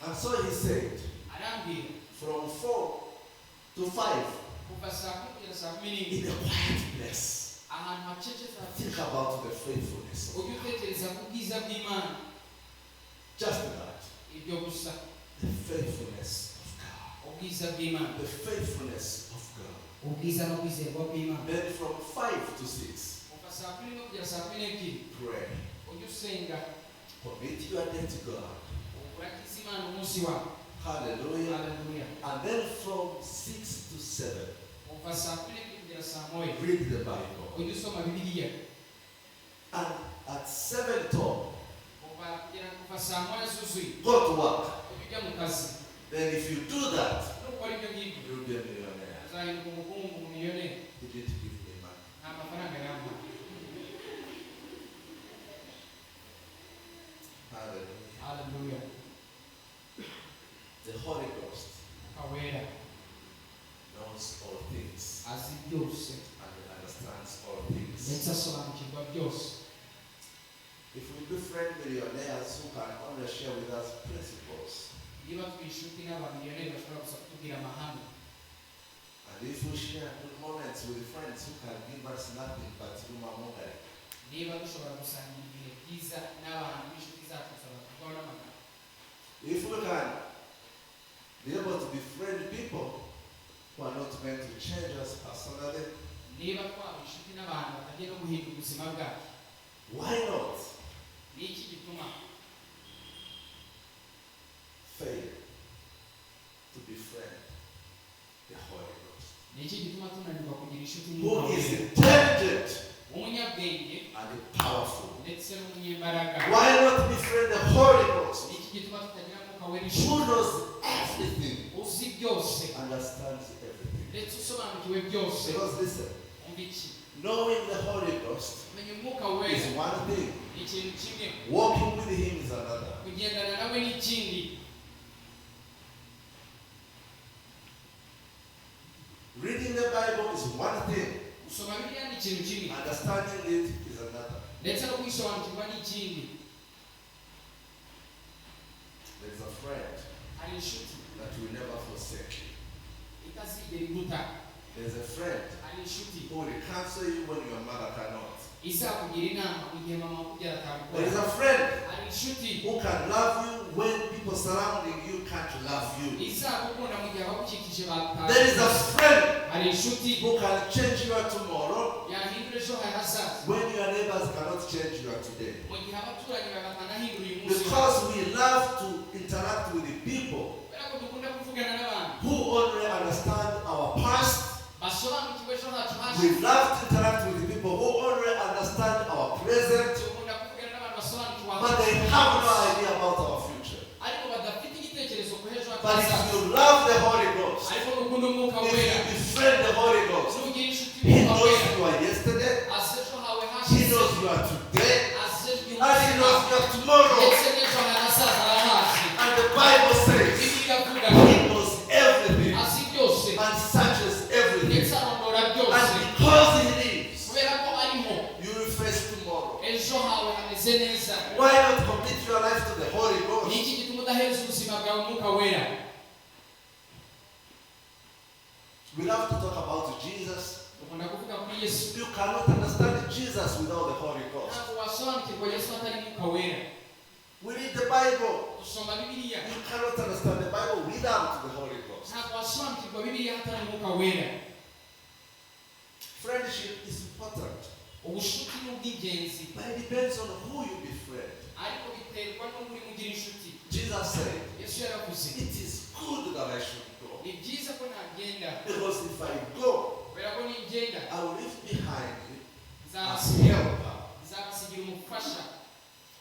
And so he said, Arambwira, from 4 to 5, kuva saa kumi kugera saa kumi n'imwe, in a quiet place, ahantu hacecetse, think about the faithfulness of ujye utekereza ku bwiza bw'Imana. Just that. Ibyo gusa. The faithfulness of God. Ubwiza bw'Imana. The faithfulness of God. Ubwiza no kwizerwa kw'Imana. Then from 5 to 6, Kuva saa kumi n'imwe kugera saa kumi n'ebyiri, pray. Ujye usenga. Commit your day to God. Uragize Imana umunsi wawe. Hallelujah. Haleluya. And then from 6 to 7, Kuva saa kumi n'ebyiri kugera saa moya, read the Bible. Ujye usoma Bibiliya. And at 7 top, Kuva kugera kuva saa moya zuzuye, go to work. Ujye ujya mu kazi. Then if you do that, Nukora ibyo ngibyo, you'll be a millionaire. Uzahinduka umukungu, umumiliyoneri. He didn't give me money. Nta mafaranga yampaye. Hallelujah. Haleluya. The Holy Ghost Umwuka Wera knows all things azi byose and understands all things. Ndetse asobanukirwa byose. If we befriend millionaires who can only share with us principles, Niba twishuti n'abamiliyoneri bashobora gusa kutubwira amahame, and if we share good moments with friends who can give us nothing but rumamongari, niba dushobora gusangira ibihe byiza n'abantu b'inshuti zacu gusa batuvaho n'amagambo, if we can be able to befriend people who are not meant to change us personally, niba twaba inshuti n'abantu batagiye no guhindura ubuzima bwacu, why not ni iki gituma fail to befriend the Holy Ghost, ni iki gituma tunanirwa kugira inshuti who n'Umwuka is Wera, intelligent umunyabwenge and powerful? Ndetse n'umunyembaraga? Why not befriend the Holy Ghost, Ni iki gituma tutagira Mwuka Wera who inshuti, knows everything, uzi byose, understands everything? Ndetse usobanukiwe byose? Because listen, Umva iki, knowing the Holy Ghost kumenya Umwuka Wera is one thing, ni ikintu kimwe, walking with Him is another. Kugendana nawe ni ikindi. Reading the Bible is one thing, Gusoma Bibiliya ni ikintu kimwe, understanding it is another. Ndetse no kuyisobanukirwa ni ikindi. There's a friend Hari inshuti that will never forsake you. Itazigera iguta. There's a friend Hari inshuti who will counsel you when your mother cannot. Izakugira inama mu gihe mama wakubyara There is atabikora. a friend Hari inshuti who can love you when people surrounding you can't love you. Izagukunda mu gihe abagukikije There is a batazi. friend Hari inshuti who can change your tomorrow yahindura ejo hawe hazaza when your neighbors cannot change your today. mu gihe abaturanyi bawe batanahindura uyu munsi wawe. Because we love to interact with the people Kubera ko dukunda kuvugana n'abantu who only understand our past. Basobanukiwe ejo hacu We hashize. love to interact with the people who only understand our present, Dukunda kuvugana n'abantu basobanukiwe but they ahacu have no idea about our future. Ariko badafite igitekerezo ku ejo hacu But if hazaza. you love the Holy Ghost, Ariko nukunda umwuka if wera, you befriend the Holy Ghost, nugira inshuti He y'umwuka knows wera, you are yesterday, azi ejo hawe He hashize, knows you are today, azi ejo and He knows you are tomorrow. Ndetse n'ejo hawe hazaza arahazi. And the Bible says Bibiliya iravuga He knows everything azi byose and searches everything. Ndetse arondora byose. And because He lives, Kubera ko ariho, you will face tomorrow. Ejo hawe hameze neza. Why not commit your life to the Holy Ni Ghost? iki gituma udahereza ubuzima bwawe umwuka wera? We love to talk about Jesus. Dukunda kuvuga kuri Yesu. You cannot understand Jesus without the Holy Ghost. Ntabwo wasobanukirwa Yesu atari umwuka wera. We read the Bible. Dusoma Bibiliya. You cannot understand the Bible without the Holy Ghost. Ntabwo wasobanukirwa Bibiliya hatari umwuka wera. Friendship is important, Ubushuti ni ubw'ingenzi, but it depends on who you befriend. Ariko biterwa n'uwo urimo ugira inshuti. Jesus said, Yesu yaravuze, "It is good that I should go. Ni byiza ko nagenda, Because if I go, kubera ko ningenda I will leave behind a nzabasigira helper nzabasigira umufasha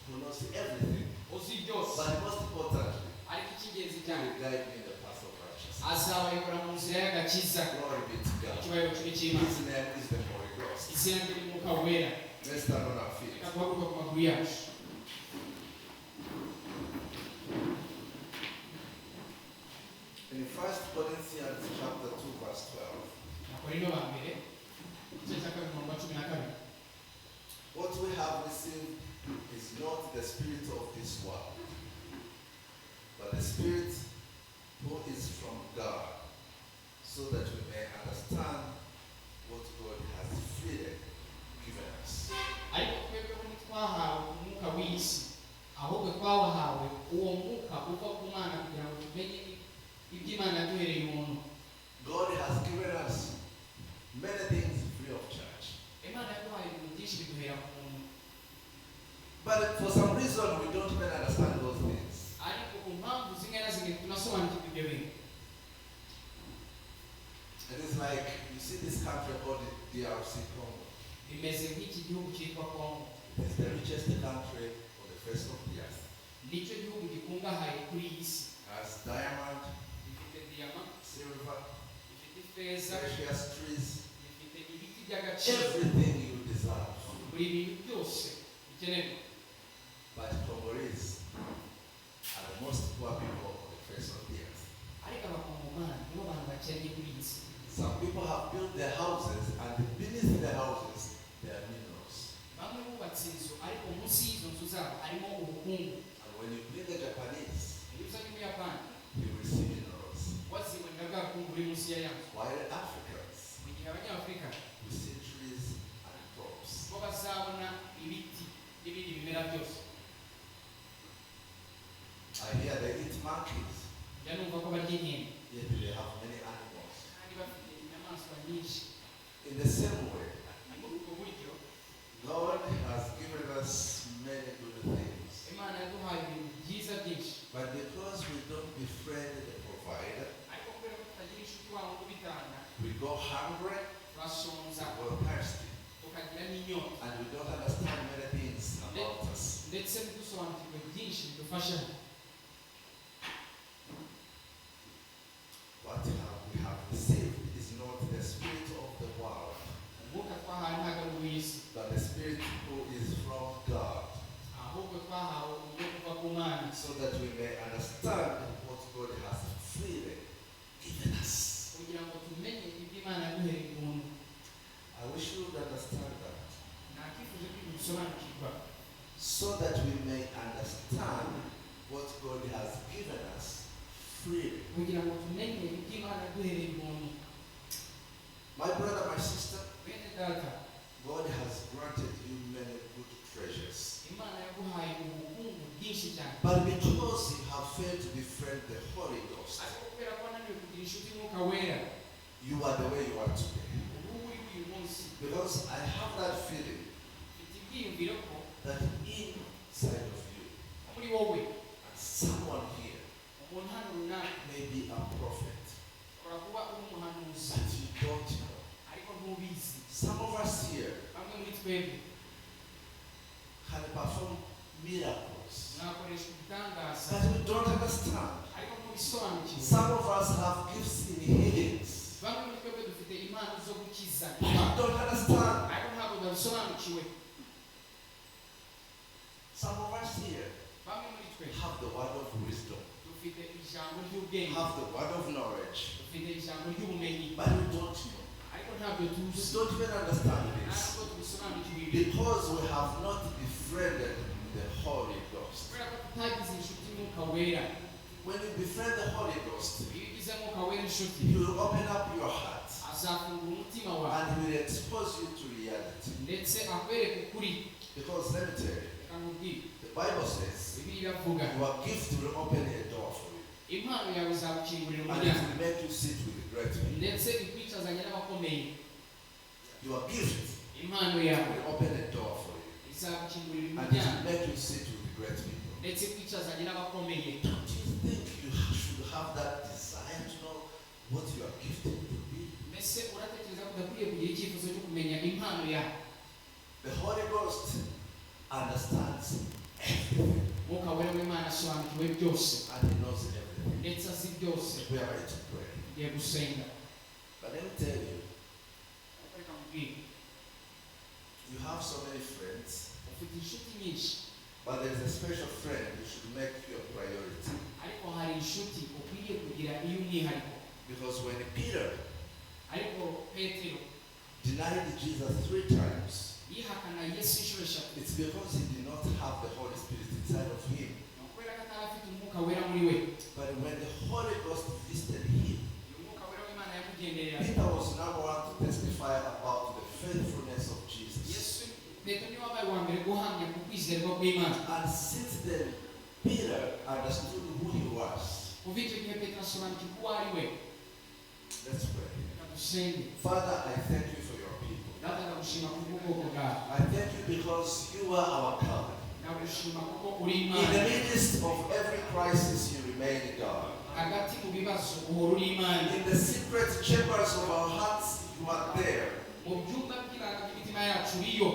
who knows everything. Uzi byose." But most importantly, Ariko icy'ingenzi he cyane, will guide me in the path of righteousness." Azabayobora mu nzira y'agakiza. Glory be to God. Icyubahiro kibe cy'Imana. His name is the Holy Ghost. Izina rye ni umwuka wera. Let's stand on our feet. Reka duhaguruke ku maguru yacu. In 1 Corinthians chapter 2, verse 12, Abakorinto ba mbere igice cya kabiri umurongo wa 12. What we have received is not the spirit of this world, but the Spirit who is from God, so that we may understand what God has freely given us. Ariko twebweho ntitwahawe umwuka w'isi, ahubwo twawahawe uwo mwuka uva ku Mana kugira ngo tumenye ibyo Imana yaduhereye ubuntu. God has given us many things free of charge. Imana yaduhaye ibintu byinshi biduhera ku buntu. But for some reason, we don't even understand those things. Ariko ku mpamvu zimwe na zimwe tunasobanukirwa ibyo bintu. It is like you see this country called the DRC Congo. Bimeze nk'iki gihugu cyitwa Kongo. It is the richest country on the face of the earth. Nicyo gihugu gikungahaye kuri iyi si. Has diamond, Gifite diyama, silver, gifite ifeza, precious trees, gifite ibiti by'agaciro, everything you deserve. Buri bintu byose bikenerwa. But Congolese are the most poor people on the face of the earth. Ariko abakongomani nibo bantu bakennye kuri iyi si. Some people have built their houses, and beneath the houses, there are minerals. Bamwe bubatse inzu ariko munsi y'izo nzu zabo harimo ubukungu. And when you bring the Japanese, Iyo uzanye umuyapani, you will see minerals. Wazibonera bwa bukungu buri munsi ya ya nzu. While Africans, Mu gihe abanyafurika, we see trees and crops. Bo bazabona ibiti n'ibindi bimera byose. I hear they eat monkeys, Njya numva ko barya inkende, yet they have many animals. Kandi bafite inyamaswa nyinshi. In the same way, Ni muri ubwo buryo, God has given us many good things. Imana yaduhaye ibintu byiza byinshi. But because we don't befriend the provider, Ariko kubera ko tutagira inshuti wa wundi ubitanga, we go hungry, turasonza, we go thirsty, tukagira n'inyota, and we don't understand many things about us. Ndetse ntidusobanukirwe byinshi bidufasheho. What have we have received is not the spirit of the world, Umwuka twahawe ntabwo ari uw'isi, but the spirit who is from God, ahubwo twahawe umwuka uva ku Mana, so that we may understand what God has freely given us. Kugira ngo tumenye ibyo Imana yaduhereye ubuntu. I wish you would understand that, Nakifuje ko ibyo bisobanukirwa, so that we may understand what God has given us freely. Kugira ngo tumenye ibyo Imana yaduhereye ubuntu. My brother, my sister, Bene data, God has granted you many good treasures. Imana yaguhaye ubukungu bwinshi cyane. But because you have failed to befriend the Holy Ghost, Ariko kubera ko wananiwe kugira inshuti Mwuka Wera, you are the way you are today. Ubu uri uyu munsi. Because I have that feeling Mfite ibyiyumviro ko that inside of you, muri wowe, and someone here umuntu hano runaka may be a prophet, ushobora kuba uri umuhanuzi, but you don't know. Ariko ntubizi. Some of us here Bamwe muri twebwe can perform miracles, mwakoresha ibitangaza, but we don't understand. Ariko ntubisobanukiwe. Some of us have gifts in healings, Bamwe muri twebwe dufite impano zo gukiza, but we don't understand. Ariko ntabwo babisobanukiwe. Some of us here Bamwe muri twe have the word of wisdom, dufite ijambo ry'ubwenge, have the word of knowledge, dufite ijambo ry'ubumenyi, but we don't know. Ariko ntabwo We tuzi. don't even understand this Ntabwo tubisobanukiwe ibi, because we have not befriended the Holy Ghost. Kubera ko tutagize inshuti Mwuka Wera. When you befriend the Holy Ghost, Iyo ugize Mwuka Wera inshuti, He will open up your heart azafungura umutima wawe and He will expose you to reality. Ndetse akwereke ukuri. Because let me tell you, Reka nkubwire, the Bible says Bibiliya iravuga, your gift will open a door for you impano yawe izagukingurira and it umuryango will make you sit with the great people. ndetse ikwicazanye n'abakomeye. Your gift Impano yawe will open a door for you izagukingurira and it will umuryango make you sit with the great people. ndetse ikwicazanye n'abakomeye. Don't you think you should have that desire to know what you are gifted to be? Mbese uratekereza ko udakwiriye kugira icyifuzo cyo kumenya impano yawe? The Holy Ghost understands everything Mwuka Wera w'Imana asobanukiwe byose and He knows everything. Ndetse azi byose. We are ready to pray. Tugiye gusenga. But let me tell you, Ariko reka nkubwire, you have so many friends, ufite inshuti nyinshi, but there is a special friend you should make your priority. Ariko hari inshuti ukwiriye kugira iy'umwihariko. Because when Peter Ariko Petero denied Jesus three times, yihakana Yesu inshuro eshatu, it's because he did not have the Holy Spirit inside of him. Ni ukubera ko atari afite Umwuka Wera muri we. But when the Holy Ghost visited him, Uyu Mwuka Wera w'Imana yamugenderera, Peter was number one to testify about the faithfulness of Jesus. Yesu Petero niwe wabaye uwa mbere guhamya ku kwizerwa kw'Imana. And since then, Peter understood who he was. Kuva icyo gihe Petero asobanukirwa uwo ari we. Let's pray. Reka dusenge. Father, I thank you for your people. Data, ndagushima kubw'ubwoko bwawe. I thank you because you are our God. Ndagushima kuko uri In Imana. the midst of every crisis, you remain God. Hagati mu bibazo uhora uri Imana. In the secret chambers of our hearts, you are there. Mu byumba by'ibanga by'imitima yacu uriyo.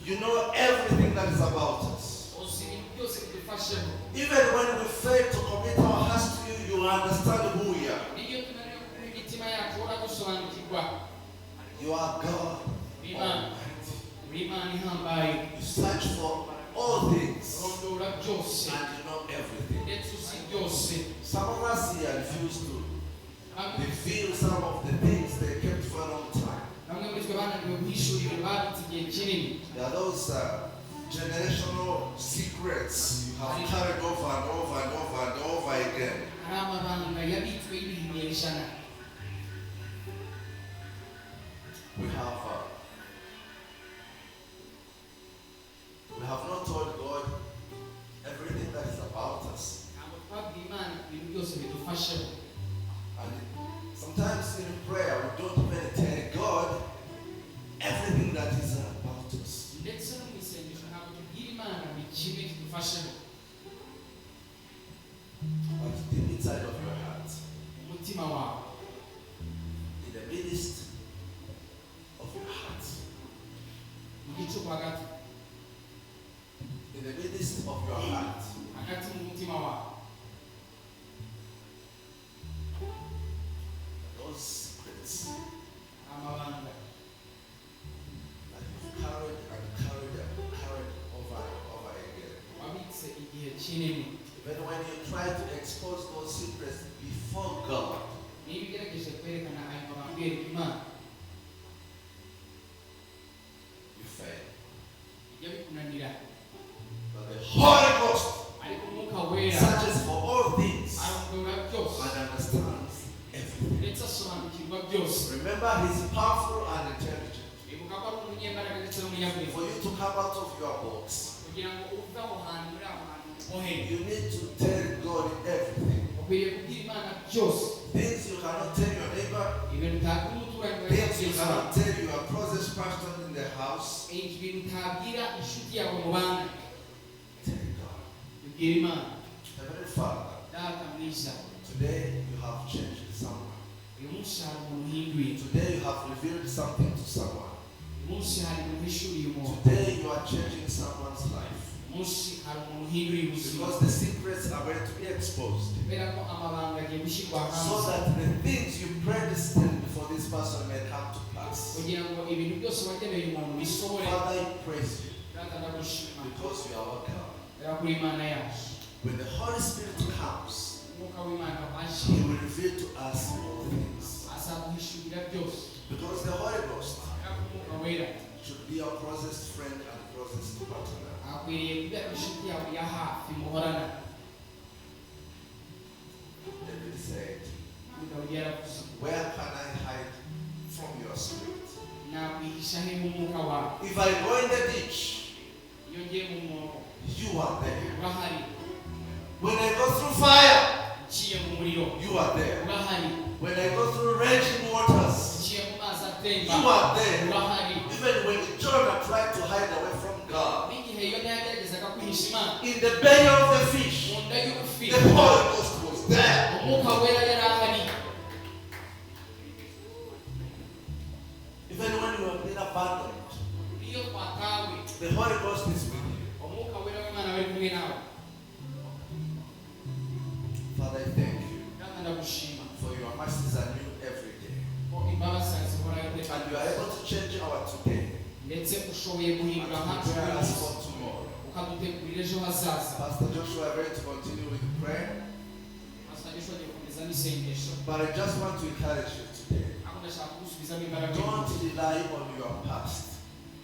You know everything that is about us. Uzi ibintu byose bidufashemo. Even when we fail to commit our hearts to you, you understand who we are. Niyo tunaniwe kuguha imitima yacu uradusobanukirwa. You are God Uri Imana. Almighty. Uri Imana ihambaye. You search for all things Urondora byose and you know everything. ndetse uzi byose. Some of us here refuse to Bamwe reveal some of the things they kept for a long time. bamwe muri twe bananiwe guhishura ibintu babitse igihe kinini. There are those generational secrets you have carried over and over and over and over again. Hari amabanga yabitswe y'ibinyejana. We have not told God everything that is about us. Ntabwo twabwiye Imana ibintu byose bidufasheho. And sometimes in prayer we don't even tell God everything that is about us. Ndetse no mu isengesho ntabwo tubwira Imana buri kimwe kidufasheho. But deep inside of your heart, Umutima wawe, in the midst of your heart, mu gicuku hagati, in the midst of your heart, hagati mu mutima wawe, those secrets amabanga that you've carried and carried and carried over and over again. Wabitse igihe kinini. Even when you try to expose those secrets before God, Niba ugerageje kwerekana ayo mabanga uyereka Imana, you fail. Bijya bikunanira. But the Holy Ghost Ariko Umwuka Wera searches for all things arondora come out of your box, Kugira ngo uve aho hantu muri aho hantu uboheye, you need to tell God everything. Ukwiriye kubwira Imana byose. Things you cannot tell your neighbor, Ibintu utabwira umuturanyi wawe things you mugenzi wawe, cannot tell your closest person in the house, ibintu utabwira inshuti yawe mubana, tell God. Bibwira Imana. Heavenly Father, Data mwiza, today you have changed someone. Uyu munsi hari umuntu uhinduye. Today you have revealed something to someone. Uyu munsi hari umuntu uhishuriye umuntu. Today you are changing someone's life. Uyu munsi hari umuntu uhinduye ubuzima. Because the secrets are going to be exposed. Kubera ko amabanga agiye gushyirwa So hanze, that the things you predestined for this person may come to pass. Kugira ngo ibintu byose wageneye umuntu bisohore. Father, I praise you Data, ndagushima because you are our God. Kubera ko uri Imana yacu. When the Holy Spirit comes, Umwuka w'Imana aje, He will reveal to us all things. Azaguhishurira byose. Because the Holy Ghost Kubera ko Umwuka Wera should be our closest friend and closest partner. Akwiriye kuba inshuti yawe ya hafi muhorana. David said, Dawidi yaravuze, "Where can I hide from your spirit? Nakwihisha he mu mwuka wawe? If I go in the ditch, Iyo ngiye mu mwobo, you are there. Urahari. When I go through fire, Nciye mu muriro, you are there. Urahari. When I go through raging waters, Nciye mu mazi atemba, you are there." Urahari. Even when Jonah tried to hide away from God, N'igihe Yona yageragezaga kwihisha Imana, in the belly of the fish, mu nda y'urufi, the Holy Ghost was there. Umwuka Wera yari ahari. Even when you have been abandoned, Iyo twatawe, the Holy Ghost is with you. Umwuka Wera w'Imana bari kumwe nawe. Father, I thank you Data, ndagushima for your mercies are new every day. Ko imbabazi zawe zihoraho iteka. And you are able to change our today Ndetse ushoboye guhindura and hacu prepare us uyu munsi, for tomorrow. ukadutegurira ejo hazaza. Pastor Joshua, I'm ready to continue with prayer, Pastor Joshua agiye gukomeza n'isengesho. But I just want to encourage you today. Ariko ndashaka kugusubizamo imbaraga. Don't rely on your past.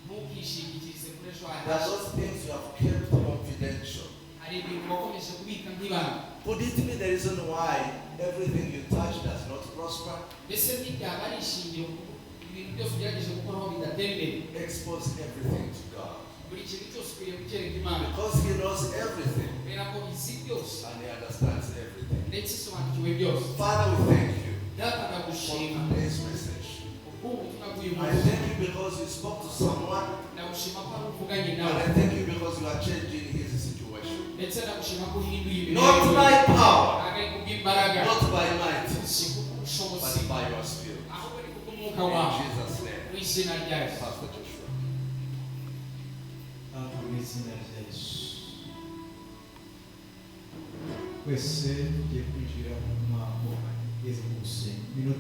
Ntukishingikirize kuri ejo There are hazaza. those things you have kept confidential. Hari ibintu wakomeje kubika nk'ibanga. Could it be the reason why everything you touch does not prosper? Mbese ntibyaba ari ishingiro kuko ibintu byose ugerageje gukoraho bidatera imbere? Expose everything to God. Buri kintu cyose ukwiriye kucyereka Imana. Because He knows everything Kubera ko izi byose and He understands everything. Ndetse isobanukiwe byose. Father, we thank you Data, for ndagushima today's message. Kubw'ubutumwa bw'uyu I munsi. thank you because you spoke to someone, Ndagushima ko ari uvuganye and nawe. I thank you because you are changing his situation. Ndetse ndagushima ko uhinduye imibereho Not ye. by power, Ntabwo ari kubw'imbaraga, not by might, si kubw'ubushobozi, but by your spirit. Ahubwo ni kubw'umwuka In wawe. Jesus' name. Mu izina rya Yesu. Pastor Joshua. Data, mu izina rya Yesu, twese tugiye kwinjira mu muhango ugeze mu gusenga. Iminota